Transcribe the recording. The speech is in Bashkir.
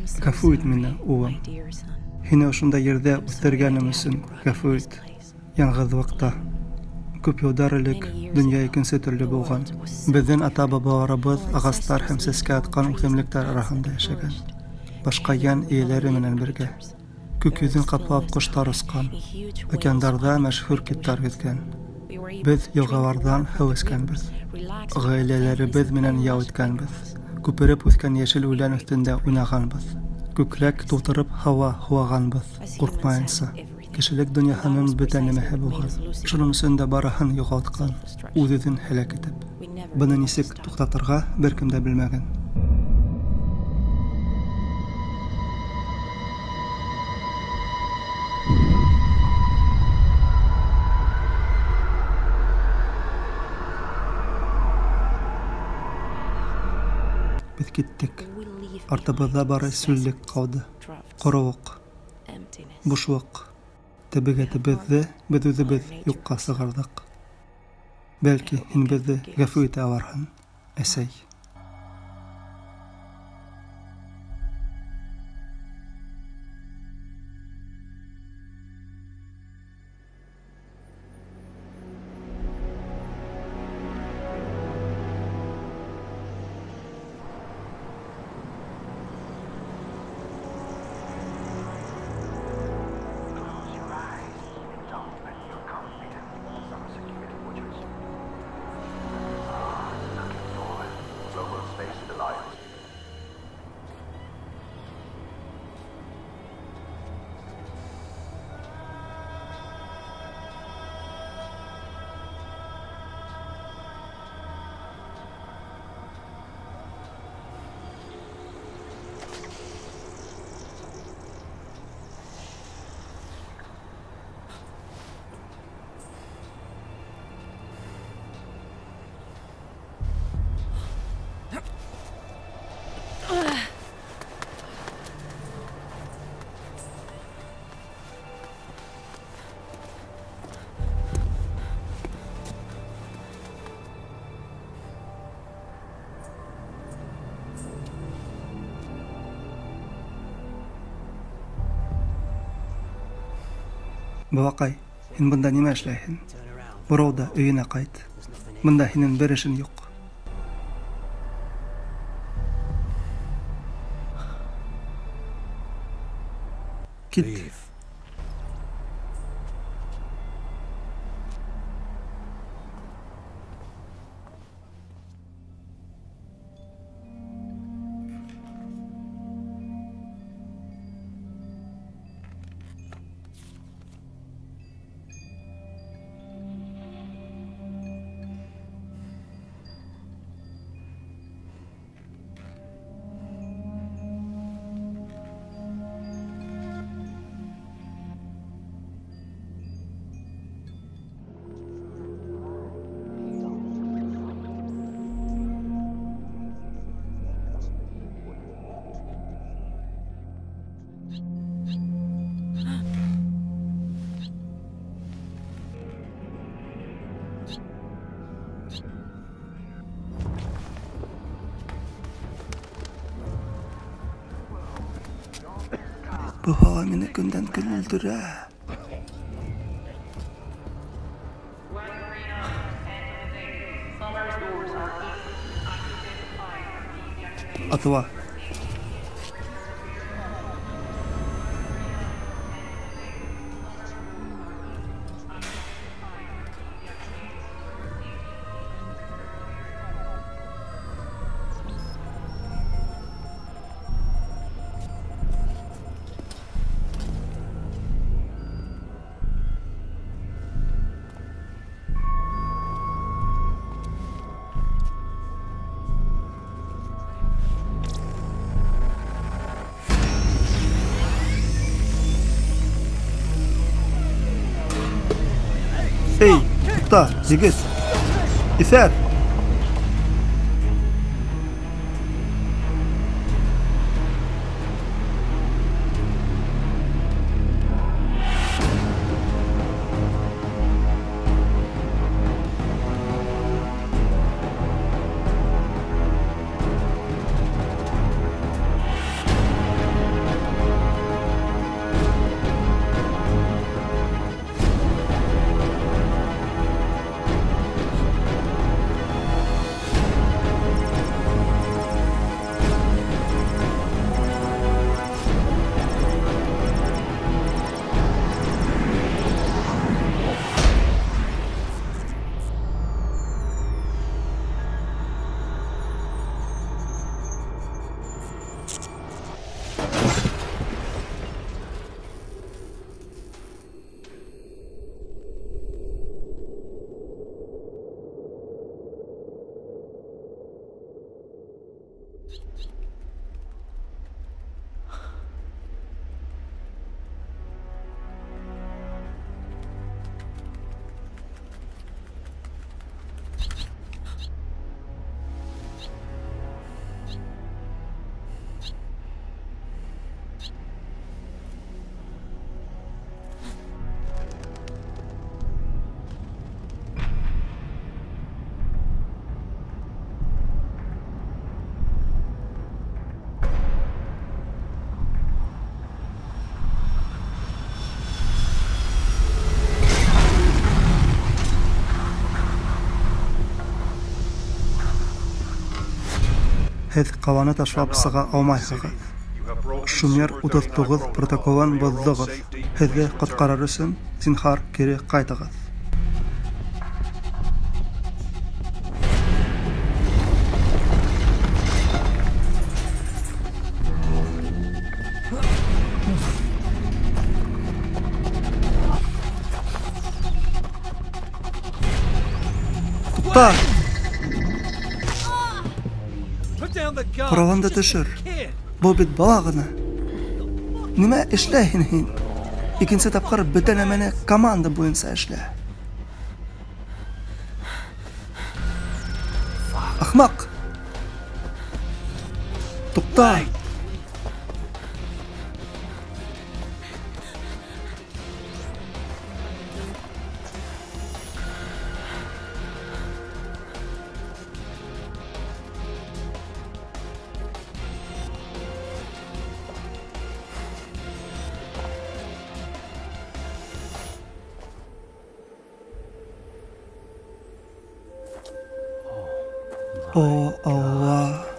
Ғәфү ит мине, улым. Һине ошондай ерҙә үҫтергәнем өсөн ғәфү ит. Яңғыҙлыҡта. Күп йылдар элек донъя икенсе төрлө булған. Беҙҙең ата-бабаларыбыҙ ағастар һәм сәскә атҡан үҫемлектәр араһында йәшәгән. Башҡа йән эйәләре менән бергә. Күк йөҙөн ҡаплап ҡоштар осҡан, океандарҙа мәшһүр киттар йөҙгән. Беҙ йылғаларҙан һыу эскәнбеҙ, ғаиләләребеҙ менән ял иткәнбеҙ, күпереп үҫкән йәшел үлән өҫтөндә уйнағанбыҙ, күкрәк тултырып һауа һулағанбыҙ, ҡурҡмайынса. Кешелек донъяһының бөтә нәмәһе булған. Шуның өсөн дә барыһын юғалтҡан, үҙ-үҙен һәләк итеп. Быны нисек туҡтатырға бер кем дә белмәгән. Беҙ киттек. Артыбыҙҙа бары сүллек ҡалды. Ҡоролоҡ. Бушлыҡ. Тәбиғәтебеҙҙе беҙ үҙебеҙ юҡҡа сығарҙыҡ. Бәлки, һин беҙҙе ғәфү итә алырһың, әсәй. Балаҡай, һин бында нимә эшләйһең? Борол да өйөнә ҡайт. Бында һинең бер эшең юҡ. Кит. Был һауа мине көндән-көн үлтерә. Атла. Эй, туҡта, егет! Иҫәр! Һеҙ ҡаланы ташлап сыға алмайһығыҙ. Шумер 39 протоколын боҙҙоғоҙ. Һеҙҙе ҡотҡарыр өсөн, зинһар, кире ҡайтығыҙ. Туҡта! Ҡоралыңды төшөр. Был бит бала ғына. Нимә эшләйһең һин? Икенсе тапҡыр бөтә нәмәне команда буйынса эшлә. Ахмаҡ! Туҡта! О, Алла!